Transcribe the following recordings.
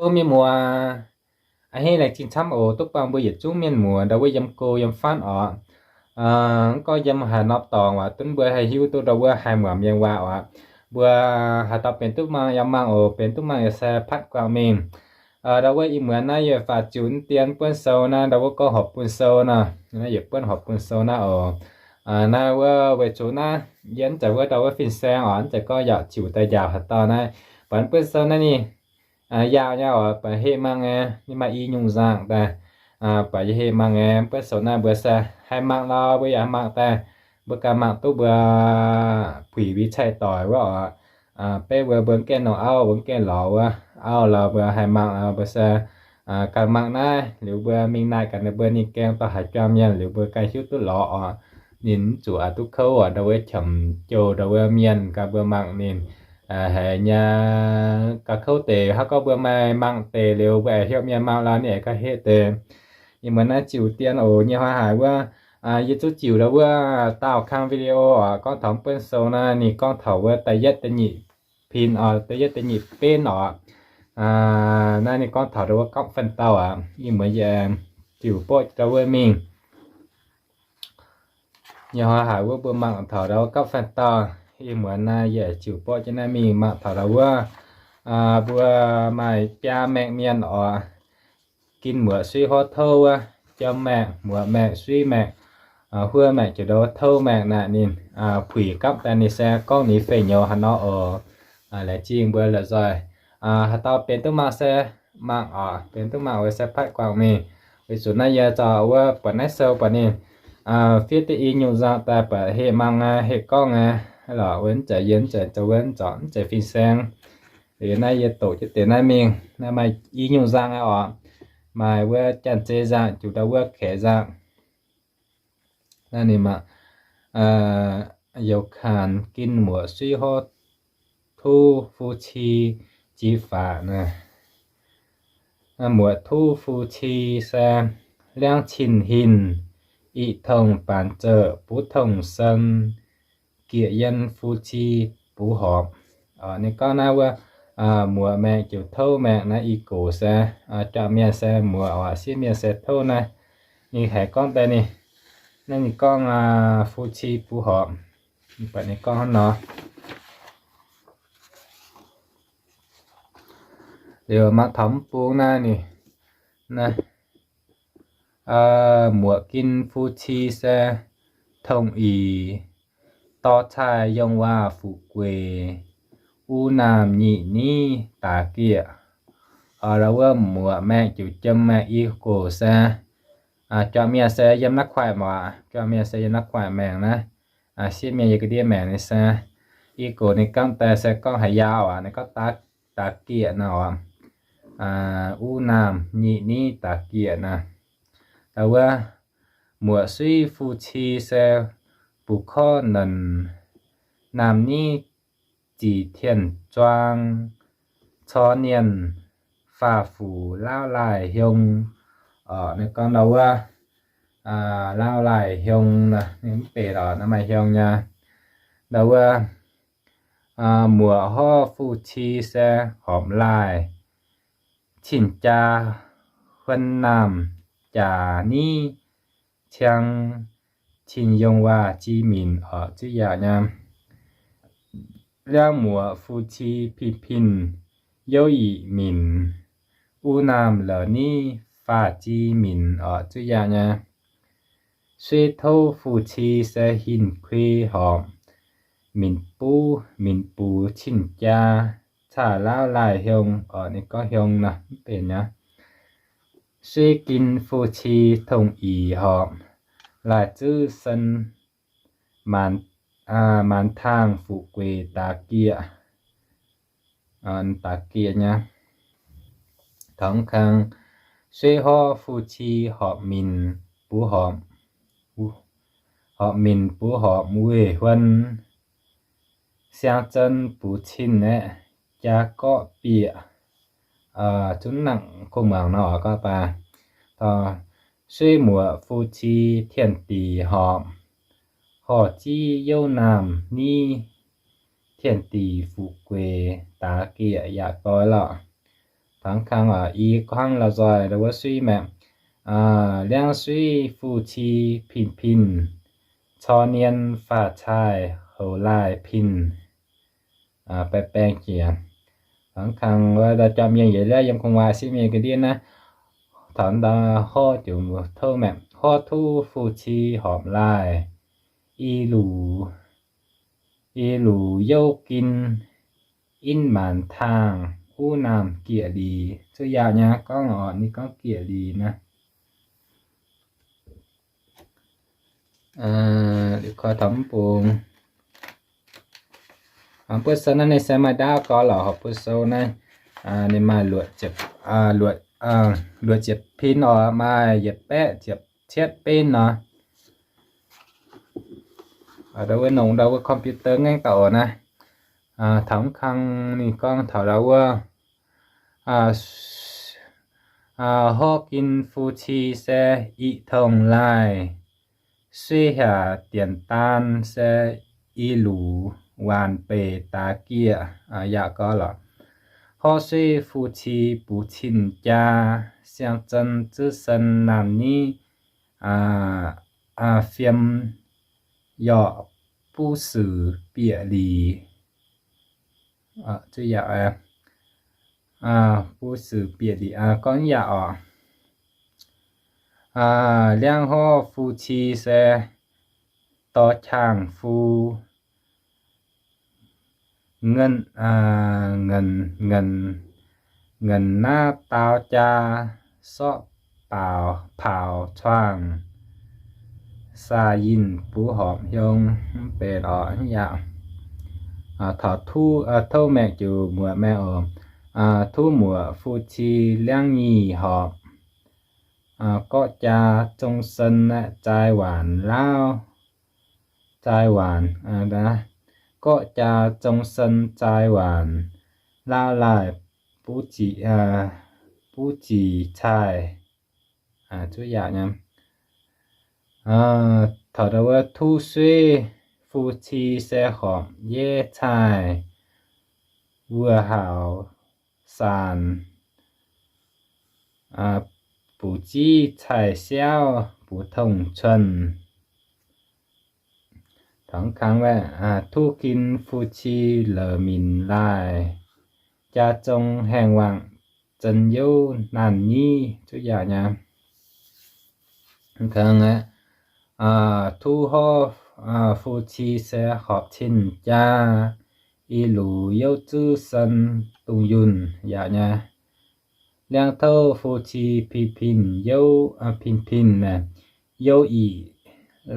Mienh muoz, a'hneiv laengz zingh camv oc. Duqv buangh mbuo yietc zungv mienh muoz ndau wuov yiem go yiem fatv oc. Mv gorngv yiem haaix norm dorngx waac, duqv mbuo haih hiuv duqv ndau wuov haih muangx mienh waac oc. Mbuo haaix dauh benx duqv mangc yaac mangc oc, benx duqv mangc yaac se patv guangc mingh. Ndau wuov ih muonz naaiv yie faaux ziux dien buonv sou naaiv, ndau wuov gorngv horpc bun sou nor, naaiv yietc buonv horpc bun sou naaiv oc. Naaiv wuov weic zuqc naaiv yie mv zeiz wuov ndau wuov fin-saeng oc, mv zeiz gorngv yaac ziux daaih njaaux haaix dauh naaiv. Buatc buonv sou naaiv ninh yaauh nyei oc, buatc heqv mangc nyei, ninh maaih i nyungc nzangc daaih. Buatc yie heqv mangc nyei, buonv sou naaiv mbuo se haih mangc lorz mbuo yaac mangc daaih. Mbuo ganh mangc duqv mbuo puix mbi cai doic wuov oc. Beiv mbuo mbuo mv gaengh nongc auv, mbuo mv gaengh lorz wuov auv lorz mbuo haih mangc lorz mbuo se ganh mangc naaiv liuz mbuo mingh naaic gaax ninh mbuo ninh gaeng dorh haaix juang mienh liuz mbuo ganh hiuv duqv lorz oc. Ninh mv zuqc aqc duqv kouv oc, ndau wuov qiemx jouh ndau wuov mienh ganh mbuo mangc ninh haiz nyei gauh kouv deix. Hnangv gorngv mbuo maaih mangc deix liuz mbuo aengx heuc mienh mangc lorz ninh aengx gauh heqv deix. Ih muonz naaiv ziux dien oc, nyei hnoi haic wuov, yie zungv ziux ndau wuov daauh kang video oc, gorngv taux buonv sou naaiv ninh gorngv taux wuov da'yietv da'nyeic pin oc, da'yietv da'nyeic benv oc. Naaiv ninh gorngv taux ndau wuov gapv fan dauh aqv. Ih muonz yie ziux borqv ndau wuov mingh. Nyei hnoi haic wuov mbuo mangc taux ndau wuov gapv fan dauh. Ih muonz naaiv yie ziux borqv jienv naaiv mingh mangc taux ndau wuov mbuo maaih biaa maengc mienh oc. Gin muoqc suiv hov touv wuov, jiem maengc, muoqc maengc, suiv maengc, huov maengc, ziouc ndau wuov touv maengc naaic ninh puix gapv daaih ninh se gorngv ninh fei nyouz haaix nor oc. Laengz zingh mbuo la'nzoih. Haaix dauh benx duqv mangc se mangc oc, benx duqv mangc wuov se patv guangc mingh. Weic zuqc naaiv yie zaux wuov buatc naaiv sou buatc ninh fiev duqv i nyungc nzangc daaih buatc heqv mangc aqv, heqv gorngv aqv lorqc. Wuov mv zeiz yie mv zeiz zoux wuov mv zorc mv zeiz fin-saeng. Liuz naaiv yie doqc jienv deix naaiv mingh, naaiv maaih i nyungc nzangc aqv oc. Maaih wuov janx-zei nzangc, ziouc ndau wuov kaeqv nzangc. Naaiv ninh mangc, youz kaanx gin muoqc suiv hov tuv fu-ci jix faatc naaic. Muoqc tuv fu-ci se liangv cin hinc, ic tongh baanc zeuc buv tongh sen, gieqc yien fu-ci buv horpc. Ninh gorngv naaiv wuov muoqc maengc ziouc touv maengc naaiv i gox se, juangc mienh se muoqc oc, sieqv mienh se touv naaiv. Ninh haiz gorngv daaih ninh, naaiv ninh gorngv fu-ci buv horpc. Buatc ninh gorngv hnangv nor. Liuz mangc taux mv bung naaiv ninh, naaiv, muoqc gin fu-ci se tongh ic, dorh cai yongh waac fuqv gueix, u naamh nyic niv daaix gieqc. Ndau wuov muoqc maengc ziouc jiem maengc i gox se, juangc mienh se yiem naaiv kuaaic maengc, juangc mienh se yiem naaiv kuaaic maengc naaiv. Sieqv mienh yiem ga'ndiev maengc ninh se, i gox ninh gorngv daaih se gorngv haaix yaauc aqv, ninh gorngv daaix gieqc nor. U naamh nyic niv daaix gieqc naaic. Ndau wuov muoqc suiv fu-ci se bux korv nenc, naamh niv zic tien zuang, cor nienh faah fuc laauv laaih hiong. Ninh gorngv ndau wuov laauv laaih hiong nor, ninh mv benx lorqc, naaiv maaih hiong nyei. Ndau wuov muoqc horv fu-ci se horpc laaih, cin jaa huon naamh jaax niv ciang, cin yongh waac ji minc oc zuiv yaauc nyei. Liangv muoqc fu-ci pin pin youv ic minc, u naamh la'niv faah ji minc oc zuiv yaauc nyei. Suiv touv fu-ci se hinc kuei horpc, minc buv minc bux cin jaa, caav laauv laaih hiong oc, ninh gorngv hiong nor mv benx nyei. Suiv gin fu-ci tongh ic horpc, laaih zuov sen maanc taangh fuqv gueix daax gieqc, daax gieqc nyei. Taux kang, suiv horv fu-ci horpc minc bux horpc, horpc minc bux horpc weih huon, siang zon bux cin aeqv, jaa gorqv bieqc, zunv nangc kuv muangx nor oix gorngv daaih. Suiv muoqc fu-ci tien dic horpc, horh ziv youv naamh niv, tien dic fuqv gueix daax gieqc yaac doi lorqc. Taux kang i hnangv la'nzoih ndau wuov suiv maengh, liangv suiv fu-ci pin-pin, cor nien faah caaih houx laaih pin, baeqc baeng jiex. Taux kang wuov ndau jomc mienh yietc liuz yiem gu'nguaaic sieqv mienh ga'ndiev naaiv, taux ndau horv ziouc tov maengh, horv tuv fu-ci horpc laaih, i luc, i luc youv gin, in maanc taangh uv naamh gieqc lic. Zuqc yaauc nyei gorngv oc, ninh gorngv gieqc lic naaiv. Liuz koi taux mv bung, buo sou naaiv ninh se maaih ndaauv gau lorqc. Horpc buo sou naaiv ninh maaih luoqc ziepc, luoqc ziepc pin oc, maaih yietc baeqv ziepc cietv benv nor. Ndau wuov nongx ndau wuov computer ngaengv dauh oc naaiv. Taux kang ninh gorngv taux ndau wuov horv gin fu-ci se i tong laaih, suiv haac dienx daan se i luc waanc beic daaix gieqv. Yaac gau lorqc. Horv suiv fu-ci buv cin jaa, siang-zon zuov sen naamh niv, fiem yorqc buv suic bieqc lic. Buv suic bieqc lic gorngv yaac oc. Liangv horv fu-ci se dorh qangx fu, nganc, nganc naaiv daaux jaa, sortv baaux paaux cuangh, saa yinh buv horpc hiong. Mv benx oc, yaac taux tov maengh ziouc muoc maengh oc. Tov muoc fu-ci liangv nyic horpc, gorqv jaa zong sen zaai waanc lauv, zaai waanc, gorqv jaa zong sen zaai waanc, lauv laaih buv zic, buv zic caaih. Zuqc yaauc nyei. Taux ndau wuov tuv suiv fu-ci se horpc yeiv caaih, wuoh hauc saanc, buc ziv caaih siauv, buc tongh cuonh. Taux kang wuov, tuv gin fu-ci la'minc laaih, jaa zong haengh wangc, zon youv naanh niv. Zuqc yaauc nyei. Kang aeqv, tuv horv fu-ci se horpc cin jaa, i luc youv zuv sen dungz yunh. Yaauc nyei. Liangv touv fu-ci pin-pin youv, pin-pin youv ic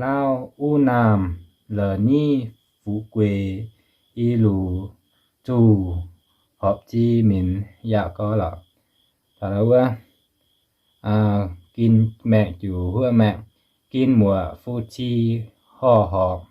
lauv uv naamh la'niv fu'jueiv gueix, i luc zuqc horpc ziex minc. Yaac gorngv lorqc, taux wuov gin maengh ziouc huov maengh, gin muoc fu-ci horh horpc,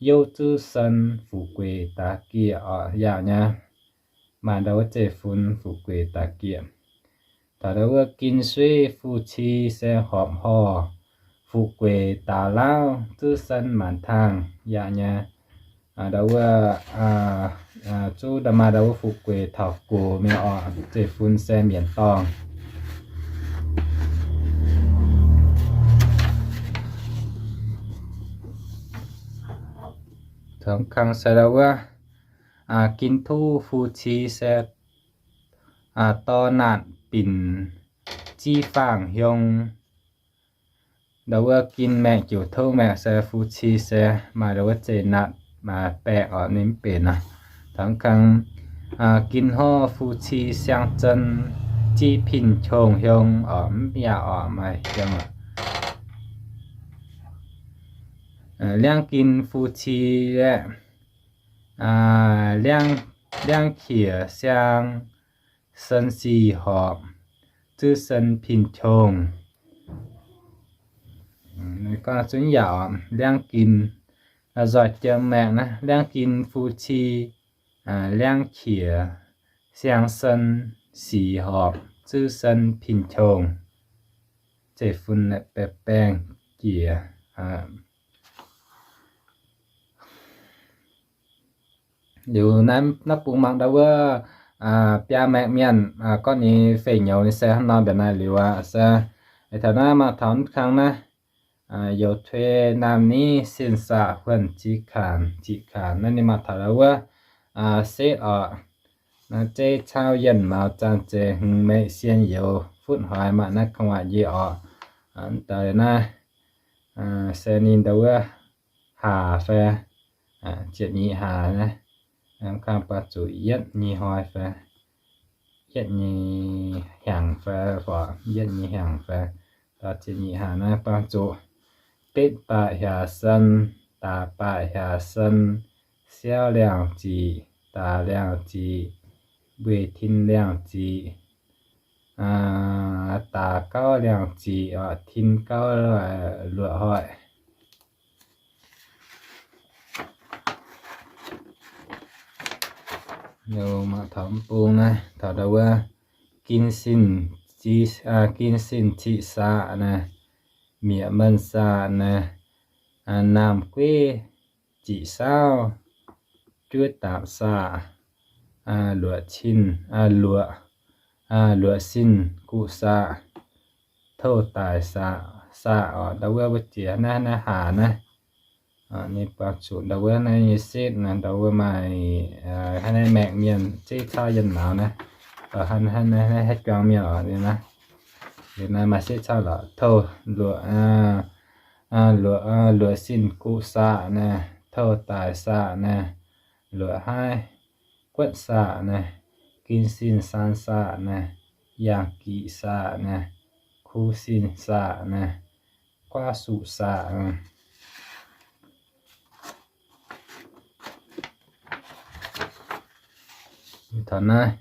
youv zuv sen fu'jueiv daaih gieqv oc. Yaac nyei. Maaih ndau wuov zeiv-fun fu'jueiv daaih gieqv. Taux ndau wuov gin suiv fu-ci se horpc horh, fu'jueiv daaih lauv, zuv sen maanc taangh. Yaac nyei. Ndau wuov zuqc ndau maaih ndau wuov fu'jueiv taux gox mingh oc, zeiv-fun se mienc dorngh. Taux kang se ndau wuov gin tuv fu-ci se dorh naatc binc ziv faang hiong. Ndau wuov gin maengh ziouc tov maengh se fu-ci se maaih ndau wuov zeiv naatc baengh oc, ninh mv benx nor. Taux kang gin horv fu-ci siang-zon ziv pin-qongh hiong oc, mv yaac oc, maaih hiong oc. Liangv gin fu-ci aeqv, liangv qiex siang-sen sic horpc, zuv sen pin-qongh. Zunv yaac liangv gin, nzoih jiem maengh naaiv, liangv gin fu-ci, liangv qiex siang-sen sic horpc, zuv sen pin-qongh. Zeiv-fun baeng-baeng jiex. Liuz naaiv bung mangc ndau wuov biaa maengc mienh, gorngv ninh fei nyouz ninh se hnangv nor mbiaauc naaiv liuz aqv. Se taux naaiv maaih taux mv kang naaiv, you tuei naamh niv sin saqc huonh ziqc kanx, ziqc kanx naaiv ninh maaih taux ndau wuov setv oc. Naaiv zeiv cauv yienh maux zaanh zeiz hmz meih sien youz futv hoix maaih naaiv gu'nguaaic njiec oc. Deix naaiv se ninh ndau wuov hlaax fai ziepc nyeic hlaax naaiv, kang baac zuqc yietv nyei hnoi fai yietv nyei hnyangx fai, yietv nyei hnyangx fai, daaih ziepc nyeic hlaax naaiv baac zuqc betv baaih hiaangx sen, daaix baaih hiaangx sen, siauv liangh ziqc, daaix liangh ziqc, mbueiz tin liangh ziqc, daaix gauv liangh ziqc, tin gauv luoqc hoic. Mangc taux mv bung naaiv taux ndau wuov gin sin, gin sin ciqv saqc naaiv, mieqc menh saqc naaiv, naamh gueiv ziqc saauv, juov daapc saqc, luoqc cin, luoqc, luoqc sin guqv saqc, touv daic saqc, saqc oc. Ndau wuov mbuo jiex naaiv, naaiv hlaax naaiv, ninh buangh zuqc ndau wuov naaiv nyei setv naaiv, ndau wuov maaih hnangv naaiv maengc mienh zeiv cauv yienh maux naaiv, hnangv naaiv haaix juang mienh oc. Liuz naaiv maaih setv cauv lorqc, touv luoqc, luoqc, luoqc sin guqv saqc naaiv, touv daic saqc naaiv, luoqc haiv guotv saqc naaiv, gin sin saan saqc naaiv, yaangh giqc saqc naaiv, ku sin saqc naaiv, guaav suqc saqc naaiv. Taux naaiv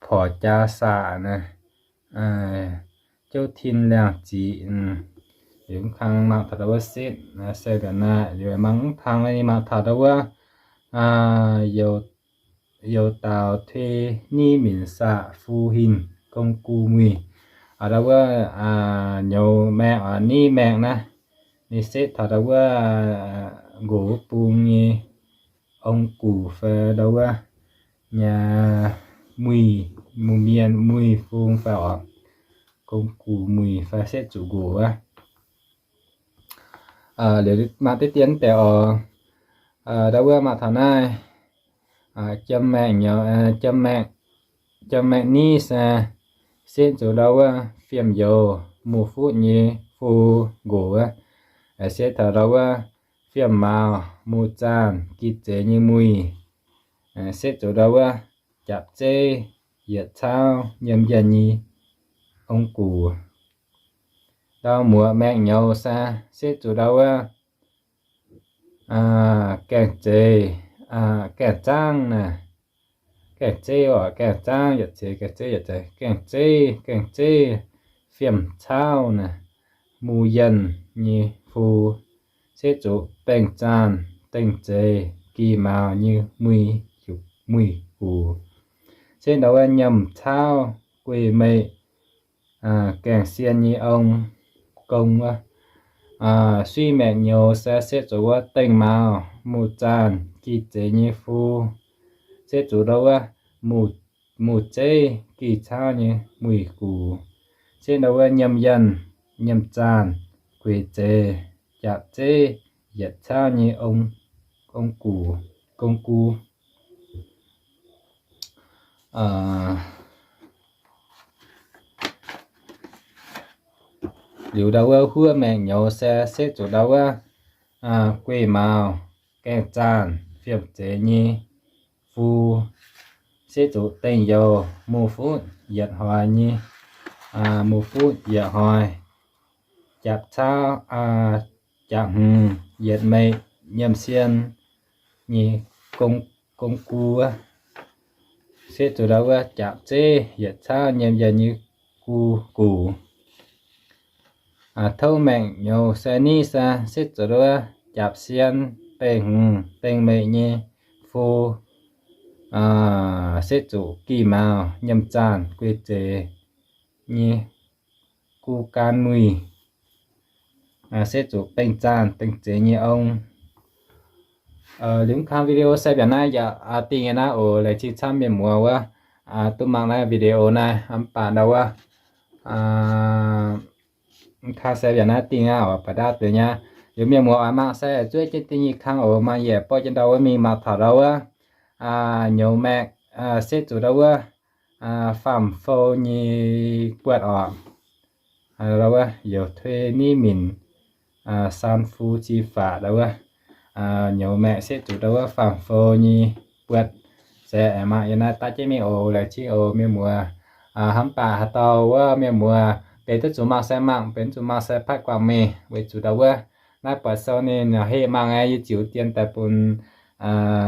porc jaa saqc naaiv, jouv tin liangh ziqc. Liuz mv kang mangc taux ndau wuov setv se mbiaauc naaiv, liuz mangc mv kang naaiv ninh mangc taux ndau wuov youz daaux tuix niv minc saqc fu hinc gong gu muic. Ndau wuov nyouz maengh oc, niv maengh naaiv, ninh setv taux ndau wuov nqox wuov bung nyei ong-gux fai ndau wuov nyei muic, muic mienh muic fung fai oc, gong gu muic fai setv zuqc nqox wuov. Liuz maaih deix dien deix oc, ndau wuov maaih taux naaiv jiem maengh nyouz, jiem maengh niv se setv zuqc ndau wuov fiem youz mu'futv nyei fu nqox wuov, setv taux ndau wuov fiem mauz mu'zaanh gi zeiz nyei muic, setv zuqc ndau wuov japc zeiv yietc cauv nyiemc yienh nyei ong-gux. Ndau muoz maengh nyouz se setv zuqc ndau wuov gaengh zeiv, gaengh zaangv naaiv, gaengh zeiv oc, gaengh zaangv yietc zeiv, gaengh zeiv yietc zeiv, gaengh zeiv, gaengh zeiv fiem cauv naaiv, mu yienh nyei fu, setv zuqc bengh zaanh dengh zeiz gi mauz nyei muic, muic gux, setv ndau wuov nyiemc cauv guei meih gaengh sien nyei ong, gong wuov. Suiv maengh nyouz se setv zuqc wuov dengh mauz mu'zaanh gi zeiz nyei fu, setv zuqc ndau wuov mu'zeiv gi cauv nyei muic gux, setv ndau wuov nyiemc yienh, nyiemc zaanh gueix zeiz japc zeiv yietc cauv nyei ong, ong-gux, gong gu. Liuz ndau wuov huov maengh nyouz se setv zuqc ndau wuov guei mauz gaengh zaanh fiem zeiz nyei fu, setv zuqc dengh youz mu'futv yietc hoic nyei, mu'futv yietc hoic, japc cauv, japc hmz yietc meic nyiemc sien nyei gong gu wuov, setv zuqc ndau wuov japc zeiv yietc cauv nyiemc yienh nyei gu gux. Tov maengh nyouz se niv se setv zuqc ndau wuov japc sien bengh hmz bengh meic nyei fu, setv zuqc gih mauz nyiemc zaanh guei zeiz nyei gu gan muic, setv zuqc bengh zaanh bengh zeiz nyei ong. Liuz mv kang video se mbiaauc naaiv yaac dingh nyei naaiv oc. Laengz zingh camv mienh muoz wuov duqv mangc naaiv video naaiv. Mv baac ndau wuov mv kang se mbiaauc naaiv dingh aqv oc, baac ndau deix nyei. Liuz mienh muoz oix mangc se zuov jienv da'nyeic kang oc. Mangc yie borqv jienv ndau wuov mingh mangc taux ndau wuov nyouz maengh setv zuqc ndau wuov faam-fou nyei buoqv oc. Ndau wuov youz tuix niv minc san fu ci faqv ndau wuov nyouz maengh setv zuqc ndau wuov faam-fou nyei buoqv. Se aengx mangc yiem naaiv daav jienv mingh oc. Laengz zingh oc mienh muoz. Hnamv baac haaix dauh wuov mienh muoz benx duqv zuqc mangc se mangc, benx mv zuqc mangc se patv guangc mingh. Weic zuqc ndau wuov naaiv buatc sou ninh heh mangc aqv, yie ziux dien daaih bun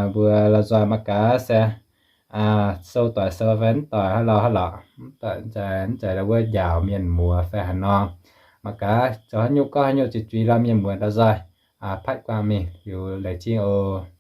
mbuo la'nzoih mangc gaax se sou doic sou fai mv doic, haaix lorz haaix lorqc, mv doic mv zeiz, mv zeiz ndau wuov njaaux mienh muoz fai haaix nor. Mangc gaax zoux haaix nyungc gorngv haaix nyungc zuiz zuiz lorh mienh muoz ndau nzoih patv guangc mingh. Liuz laengz zingh oc.